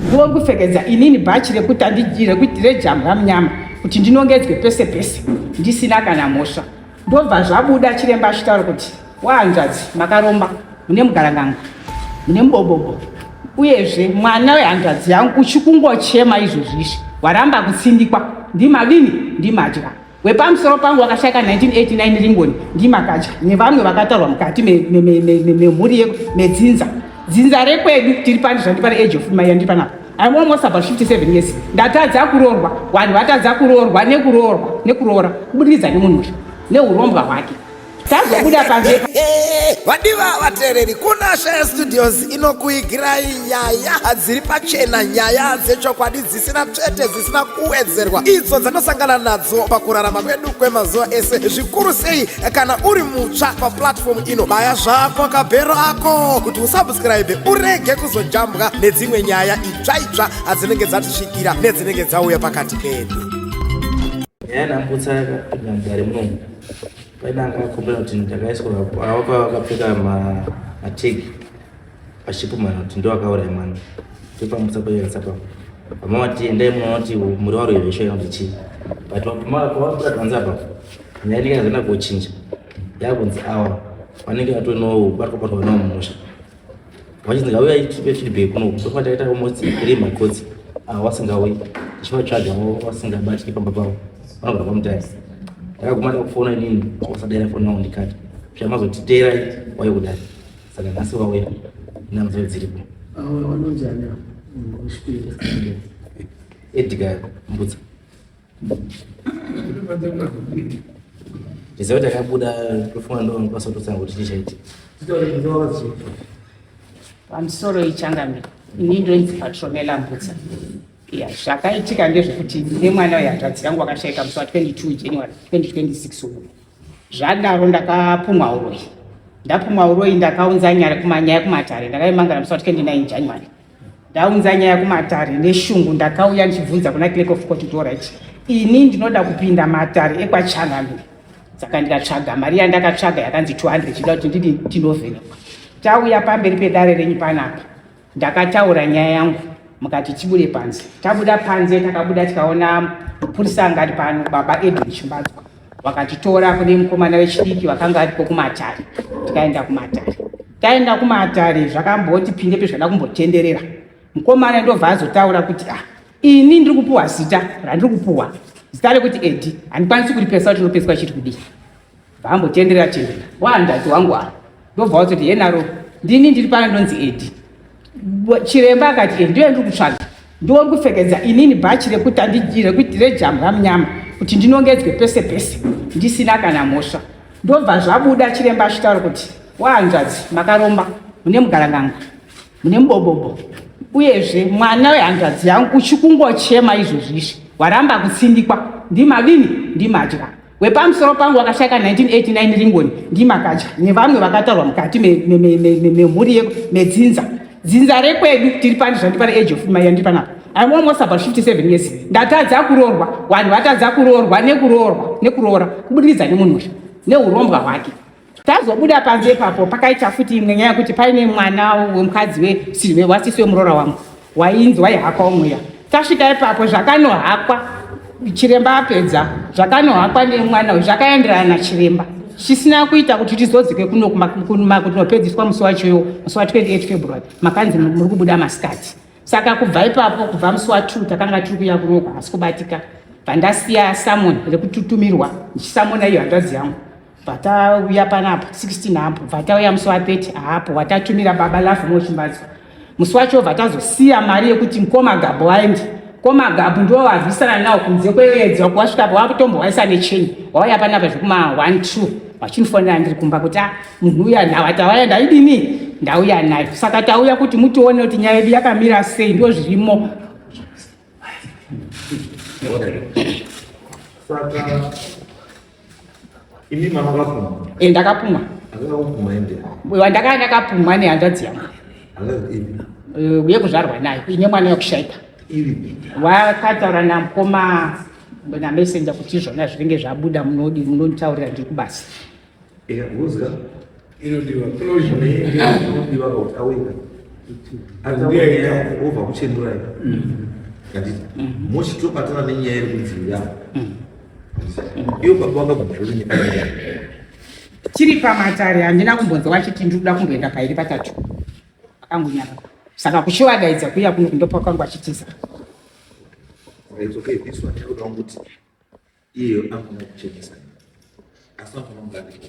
Ndiwo kupfekedza inini bhachi rekuti rekuti rejambwa munyama kuti ndinongedzwe pese pese ndisina kana mhosva. Ndobva zvabuda chiremba achitaura kuti wahanzvadzi makaromba mune mugaranganga mune mubobobo uyezve mwana wehanzvadzi yangu uchikungochema izvozvi izvi waramba kutsindikwa ndimadini ndimadya wepamusoro pangu wakashaika 1989 ringoni ndimakadya nevamwe vakatarwa mukati memhuri medzinza dzinza rekwedu tiri pani zvandi pane age of mai yandiri panapa I'm almost about 57 years ndatadza kuroorwa vanhu vatadza kuroorwa nekuroorwa nekuroora kubudikidza nemunhu uyu neurombwa hwake tazobuda panze. Vadiva vateereri, kuna Shaya Studios inokuigirai nyaya dziri pachena, nyaya dzechokwadi dzisina tsvete, dzisina kuwedzerwa, idzo dzanosangana nadzo pakurarama kwedu kwemazuva ese, zvikuru sei kana uri mutsva paplatform ino. Baya zvako kabhero ako kuti usubscribe urege kuzojambwa nedzimwe nyaya itsva itsva dzinenge dzatisvikira nedzinenge dzauya pakati pedu. Nyaya nhambutsa yakapinda mudare munomu paine anga akombera kuti ndakaiswa avaka vakapfeka mategi vachipumhana kuti ndo akauraya mwana ndopamutsa payakasa pa vamwe vati endai munoona kuti muri varoyi vesho kana kuti chii but pavabuda panze apa nyaya inenge yazoenda kochinja yakunzi awa vanenge vatonobatwa batwa nawo mumusha vachinzi ngauyai tipe feedback kuno ndofa takaita almost three macots ava vasingauyi tichivatsvaga vasingabatiki pamba pavo vanogara kwamutare ndakaguma ndakufona inini vasadaira foni yangu ndikati zvamazotiteerai wauye kudai saka nhasi vauya namzo dziripo Edgar Mbutsa ndiziva kuti akabuda tofunga ndokwanisa kutotanga kuti chii chaitika. Pamusoro ichangamire, ini ndonzi Patronella Mbutsa. Ya, zvakaitika ndezvekuti ndine mwana wehanzvadzi yangu akashaika musi wa 22 January 2026 uno. Zvadaro ndakapumwa uroyi. Ndapumwa uroyi ndakaunza nyaya kumanyaya kumatare ndakaimangara musi wa 29 January. Ndaunza nyaya kumatare neshungu ndakauya ndichibvunza kuna clerk of court kuti alright ini ndinoda kupinda matare ekwachangamire saka ndikatsvaga mari yandakatsvaga yakanzi 200 chida kuti ndidi tinovhenekwa tauya pamberi pedare renyu panapa ndakataura nyaya yangu mukati tibude panze tabuda panze takabuda tikaona mupurisa anga ari pano baba edwin chimbadzwa vakatitora kune mukomana wechidiki vakanga varipo kumatare tikaenda kumatare taenda kumatare zvakamboti pinde pezvada kumbotenderera mukomana ndobva azotaura kuti ah ini ndiri kupuhwa zita randiri kupuhwa zita rekuti edi handikwanisi kuripesa kuti rinopeswa chiri kudii bvaambotenderera tenderera wahandati wangu a ndobva watoti henaro ndini ndiri pano ndonzi edi chiremba akati e ndiyo ndiri kutsvaga ndiwo kupfekedza inini bhachi rekuti rejambwa munyama kuti ndinongedzwe pese pese ndisina kana mhosva ndobva zvabuda chiremba achitaura kuti wahanzvadzi makaromba mune mugaranganga mune mubobobo uyezve mwana wehanzvadzi yangu uchikungochema izvozvi izvi waramba kutsindikwa ndimadini ndimadya wepamusoro pangu wakashaika 1989 ringoni ndimakadya nevamwe vakatarwa mukati memhuri medzinza dzinza rekwedu tiri pani zvandi pane age of mai yandiri panapa I'm almost about 57 years ndatadza kuroorwa vanhu vatadza kuroorwa nekuroorwa nekuroora kubudikidza nemunhu uyu neurombwa hwake Tazobuda panze ipapo pakaita futi imwe nyaya yekuti paine mwana wemukadzi wasisi wemuroora wangu wainzi waihakwa mweya. Tasvika ipapo zvakanohakwa chiremba apedza zvakanohakwa nemwana uyu zvakaenderana nachiremba chisina kuita kuti tizodzike kuno kunopedziswa musi wachoyo musi wa 28 February makanzi muri kubuda masikati. Saka kubva ipapo kubva musi wa 2 takanga tiri kuya kunoku asi kubatika pandasiya samon rekututumirwa ndichisamona iyo hanzvadzi yangu Bvatauya panapa 16 apo bvatauya musi wa 30 apo watatumira baba Love Mochimbadzo musi wacho bvatazosiya mari yekuti mukoma Gabhu vaende mukoma Gabhu ndiwo varwisana nawo kunze kweyedza kuwasvika apo wakutombowaisa necheni wauya panapa zvekuma 1 2 vachinifonera ndiri kumba kuti ah munhu uya nawa tawaya ndaidini ndauya nayo saka tauya kuti mutione kuti nyaya yedu yakamira sei ndo zvirimo Saka Imi mama makapumwa? Eh, ndakapumwa. Akakupumwa ende? Ndakanga ndakapumwa nehanzvadzi yangu. Hanzvadzi ipi? Eh, yekuzvarwa nayo, ine mwana wekushaika. Iri? Wakataura namukoma namessenger kuti izvona zvinenge zvabuda munodi munonditaurira ndiri kubasa. Eh, wozga inodiwa closure inodiwa kuti aweka. Obva kuchenurai handiti mochitobatana nenyaya iri kunzi ya iyo baba vangabvuma zvoti nyika Tiri pamatare handina kumbonzwa vachiti ndiri kuda kumboenda pairi patatu, akangonyarara. Saka kuchivadaidza kuya kuno ndopakangu achitiza. It's okay, this one tinoda kuti iye anofanira kuchenesa, asi anofanira kunge aripo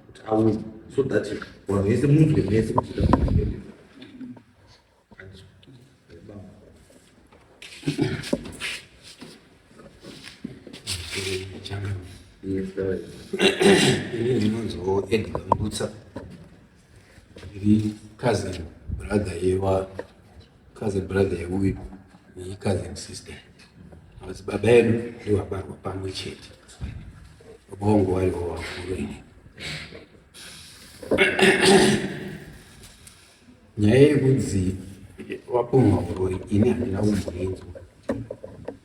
kuti auye so that vanhu vese munzwe mese kuti. Ini ndinonziwo Edgar Mbutsa, ndiri cousin brother yewa cousin brother yeuyu necousin sister. Madzibaba edu ndiwabarwa pamwe chete, baba vangu variwo vakuru. Ini nyaya yekunzi wapumwa uroyi ini handina kumboinzwa.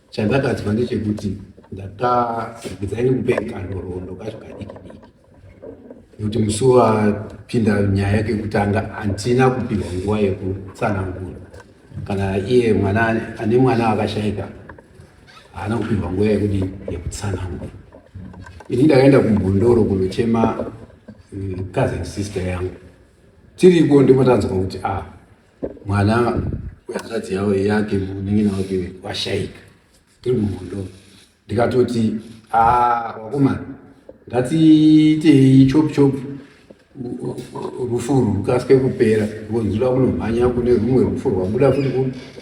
Chandakadzwa ndechekuti ndakaregedzai nekupe kanhoroondo kacho kadiki diki, nekuti musi wapinda nyaya yake yekutanga handina kupihwa nguva yekutsanangura. Kana iye mwana ane mwana akashaika haana kupihwa nguva yekudi yekutsanangura. Ini ndakaenda kuMhondoro kunochema cousin sister yangu. Tiriko ndipo tanzwa kuti a ah, mwana wehanzvadzi yavo yake, munin'ina wake washaika. Tiri muMhondoro, ndikatoti, "Ah, wakomana, ngatiitei chop chop, rufu urwu rukasike kupera, because ndinoda kunomhanya kune rumwe rufu rwabuda futi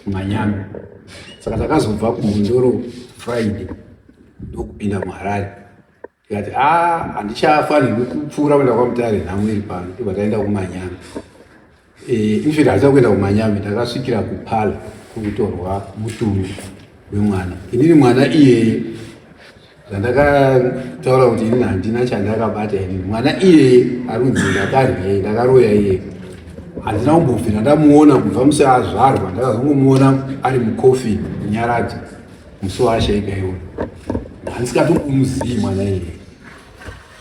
kuManyame." Saka takazobva kuMhondoro Friday, ndokupinda muHarare. Ndikati, "A, handichafanirwi kupfuura kuenda kwaMutare, nhamo iri pano." Ndobva taenda kuManyame. Infact handina kuenda kuManyame, ndakasvikira kupala kukutorwa mutumbi wemwana. Inini mwana iyeye, zvandakataura kuti inini handina chandakabata. Inini mwana iyeye arunzi ndakarye ndakaroya iyeye, handina kumbobvira ndamuona kubva musi azvarwa. Ndakazongomuona ari mucoffin munyaradzo musi waashaika iwoyo. Handisikatombomuzii mwana iyeye.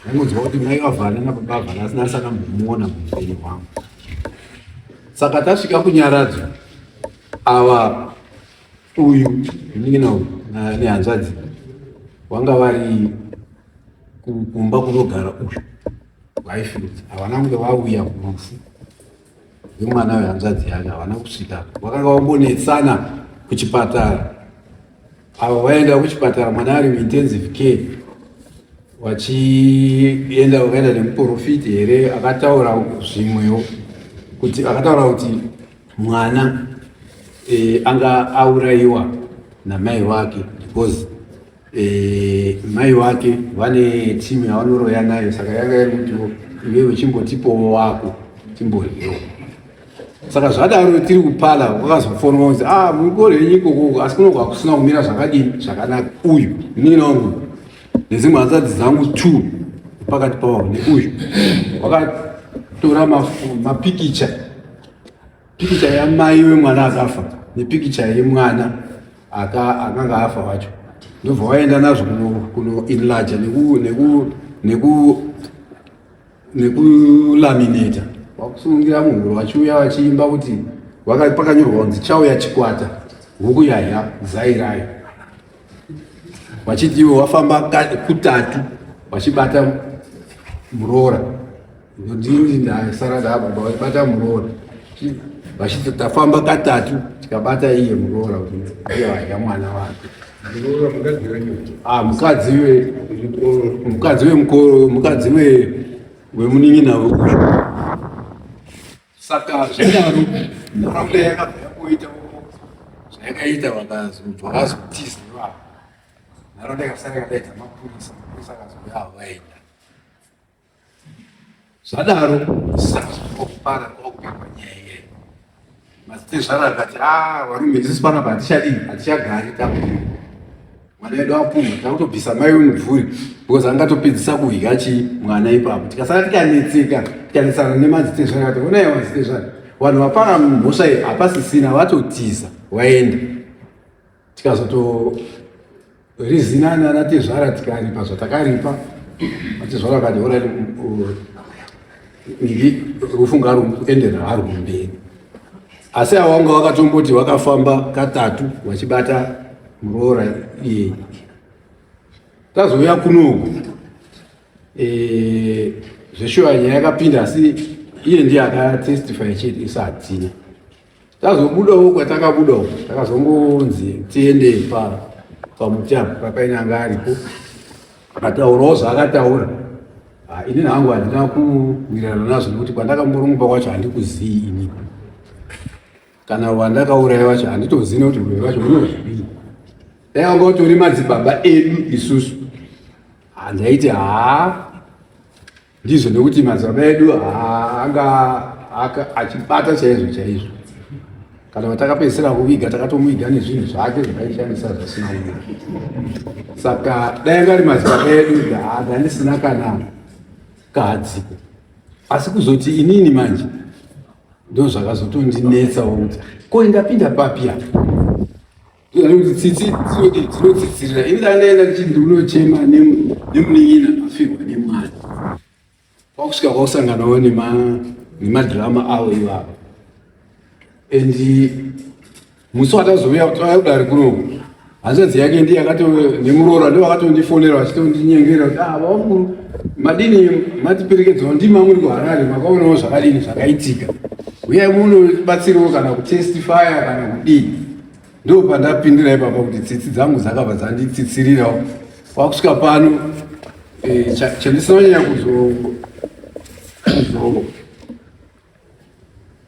Ndaingonzwa kuti mai vavhana nababa vavhana, asina ndisakambomuona muupenyu hwangu. Saka tasvika kunyaradzo, ava uyu munin'ina uyu nehanzvadzi vanga vari kumba kunogara uyu Highfields. Havana kunge vauya kurufu rwemwana wehanzvadzi yake, havana kusvika. Vakanga vambonetsana kuchipatara. Avo vaenda kuchipatara mwana ari muintensive care, vachienda vakaenda nemuprofiti here akataura zvimwewo, kuti akataura kuti mwana anga aurayiwa namai wake because mai wake vane timu yavanoroya nayo. Saka yanga iri kutiwo iwewe chimbotipowo wako timboryewo. Saka zvadaro, tiri kupala kwakazofonwa kunzi, "Ah, muri henyu ikokoko, asi kunogwa kusina kumira zvakadini zvakanaka." Uyu munin'ina wangu nedzimwe hanzvadzi dzangu two pakati pavo neuyu wakatora mapikicha, pikicha yamai wemwana akafa nepikicha yemwana akanga afa wacho, ndobva waenda nazvo kuno enlarge nekulaminata, wakusungira muhuro, vachiuya vachiimba kuti pakanyorwa kunzi, "Chauya chikwata, huku yaya zai rayo," vachiti ivo wafamba kutatu vachibata muroora. Ndini ndasara ndababa, vachibata muroora vachiti tafamba katatu tikabata iye muroora kuti ndiye wadya mwana wake. Ah, mukadzi wemukoro, mukadzi wemunin'ina weuyu. Saka zvadaro, nharaunda yakabva yangoita zvayakaita, vakazobva vazotiza ivavo. Nharaunda ikasara yakadaidza mapurisa, mapurisa akazouya, vaenda. Zvadaro, sakupara kwakupirwa nyaya iyeyo, madzitezvara akati, "A, varume, isusu panapa hatichadii, hatichagari. Takuti mwana wedu apumwa, takutobvisa mai wemubvuri because angatopedzisa kudya chi mwana ipapo." Tikasara tikanetseka, tikanetsana nemadzitezvara. Kati, "Onai madzitezvara, vanhu vapara mhosva iyi hapasisina, vatotiza vaenda." Tikazotorizinana natezvara, tikaripa zvatakaripa. Matezvara akati, "Ora rufu ngaruendera harwo mberi." Asi avo vanga vakatomboti vakafamba katatu vachibata muroora iyeye. Tazouya kunoku eh, zveshuwa nyaya yakapinda asi iye ndiye akatestify chete isu hatina. Tazobudawo kwatakabudawo takazongonzi tiende pa pamuti apo papaine anga aripo akataurawo zvaakataura. Ah, inini hangu handina kuwirirana nazvo nekuti kwandakamborumba kwacho handikuzii inini kana wandakauraya wacho handitozii nekuti uroyi wacho unozvidii. Dai wanga utori madzibaba edu isusu handaiti haa ndizvo nekuti madzibaba edu anga achibata chaizvo chaizvo kana vatakapedzisira kuviga takatomuviga nezvinhu zvake zvakaishandisa zvasina kuviga saka dai anga ari madzibaba edu ndandisina kana kahadziko asi kuzoti inini manje ndo zvakazotondinetsawo kuti ko indapinda papi apa Kuti tsitsi dzinodii dzinotsitsirira ini ndandaenda ndichiti ndikunochema nemunin'ina afirwa nemwana kwakusvika kwakusanganawo nemadhirama avo ivavo and musi watazouya tauya kudare kunoku hanzvadzi yake ndiye akato nemuroora ndivo vakatondifonera vachitondinyengerera kuti ah vamukuru madini matiperekedzawo ndima muri kuharare makaonawo zvakadini zvakaitika uyai munobatsirawo kana kutestifya kana kudii Ndo pandapindira ipapa kuti tsitsi dzangu dzakabva dzanditsitsirirawo kwakusvika pano eh, chandisina kunyanya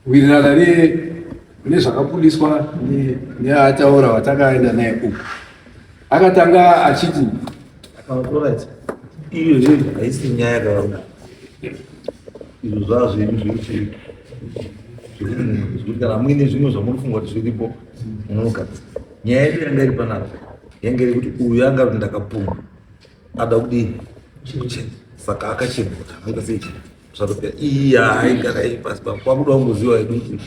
kuzowirirana nezvakabudiswa neataura watakaenda naye uku akatanga achiti iyo haisi nyaya yakaona izvo zvazvinhu zvekuti zvekuti kana muine zvimwe zvamunofunga kuti zviripo munogadzira nyaya yedu yanga iri panapa yanga iri kuti uyu anga kuti ndakapumwa ada kudii kuchena saka akachena kuti anoita sei zvatopera iyi haigara iri pasi pa kwakuda kungoziva hedu kuti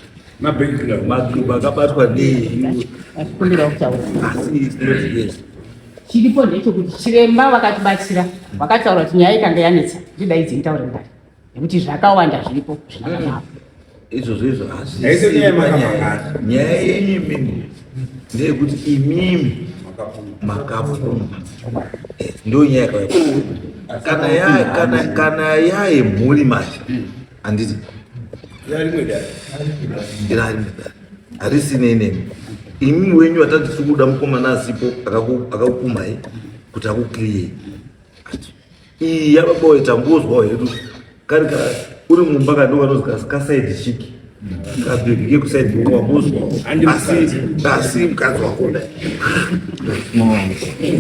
makabatwa nei asi it's not yes Chiripo ndechekuti chiremba vakatibatsira vakataura kuti nyaya ikanga yanetsa ndidaidze nditaure mudare nekuti zvakawanda zviripo zvinakadaro. Izvozvo izvo hazvisinyaya nyaya yenyu imimi ndeyekuti imimi makapfuma eh, ndo nyaya yakauya kana ya kana kana yayemhuri manje handiti irarimwe dare harisinei nemi imi wenyu vatati tiri kuda mukomana asipo akakukumai kuti akukiriyei iyi yababa waita ngozwawo hedu kari ka uri mumba kando kanozi kasaidi chiki kabhebhi kekusaidi wambozwawo asi asi mukadzi wako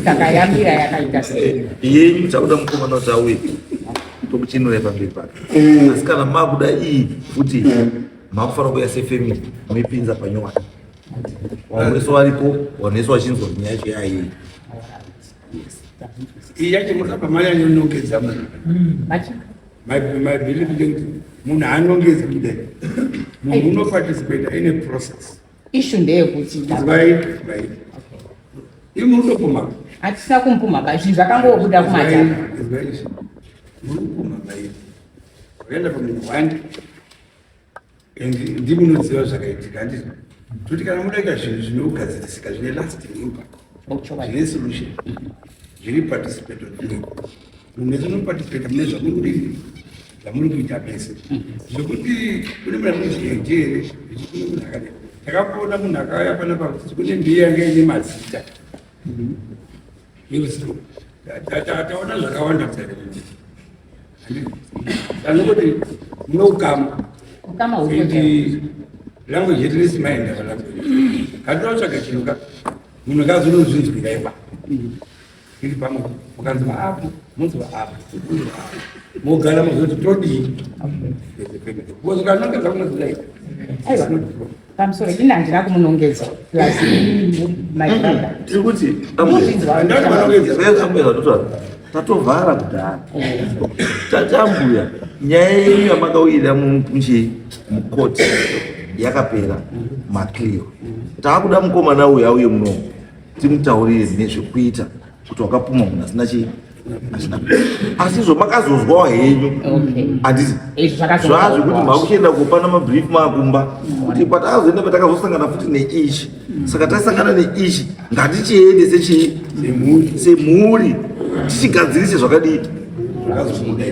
saka yambira yakaita sei yenyu takuda mukomana kuti auye tokuchinura pamberi pake asi kana makuda iyi futi makufanira kuuya sefamily moipinza panyowani vanhu vese varipo vanhu vese vachinzwa nyaya yacho yaiyi iyi yacho murapa manyanyonongedza munhu my belief ndekuti munhu haanongedzi kudai munhu unoparticipata in a process Issue ndeyekuti imi munotopumha hatisina kumupumha ba zvinhu zvakangobuda kumataka murikupumha bai wakaenda pamunhu one and ndimunoziva zvakaitika handizvo toti kana mudaita zvinhu zvinogadzirisika zvine lasting impact zvine solution zviri participate munhu wese unoparticipata mune zvamuri zvamuri kuita mese zvekuti kune munhu anozvienje here kune munhu akadai takaona munhu akauya panapa kuti kune mbiya yanga ine mazita taona zvakawanda anongoti munoukama language yedu nesimaenda palanguage katinotsvaga chinhu ka munhu kazonozvinzwira ipa iri pamwe mukanzwa apo monzwa apo monzwa apo mogara mozoti todii because ukanongedza kunozidai aiwa pamusoro ini handina kumunongedza plus my brother tiri kuti tatovhara kudhara tatambuya nyaya yenyu yamakauyira muchi mukoti yakapera maclear taakuda mukomana uyu auye munomu timutaurire nezvekuita kuti wakapumwa munhu asina chii Asi izvo makazozwawo henyu, handiti? Zvazvekuti makuchienda kupana mabrief makumba kuti patakazoenda, patakazosangana futi neichi, saka tasangana neichi, ngatichiende sechii, semhuri, tichigadzirise zvakadii,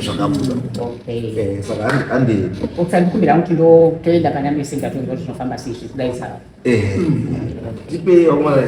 zvakabuda. Saka handi. Usandikumbira kuti ndotoenda pana messenger, tonzwa kuti zvinofamba sei, zvikudaisa. Tipe vakomana.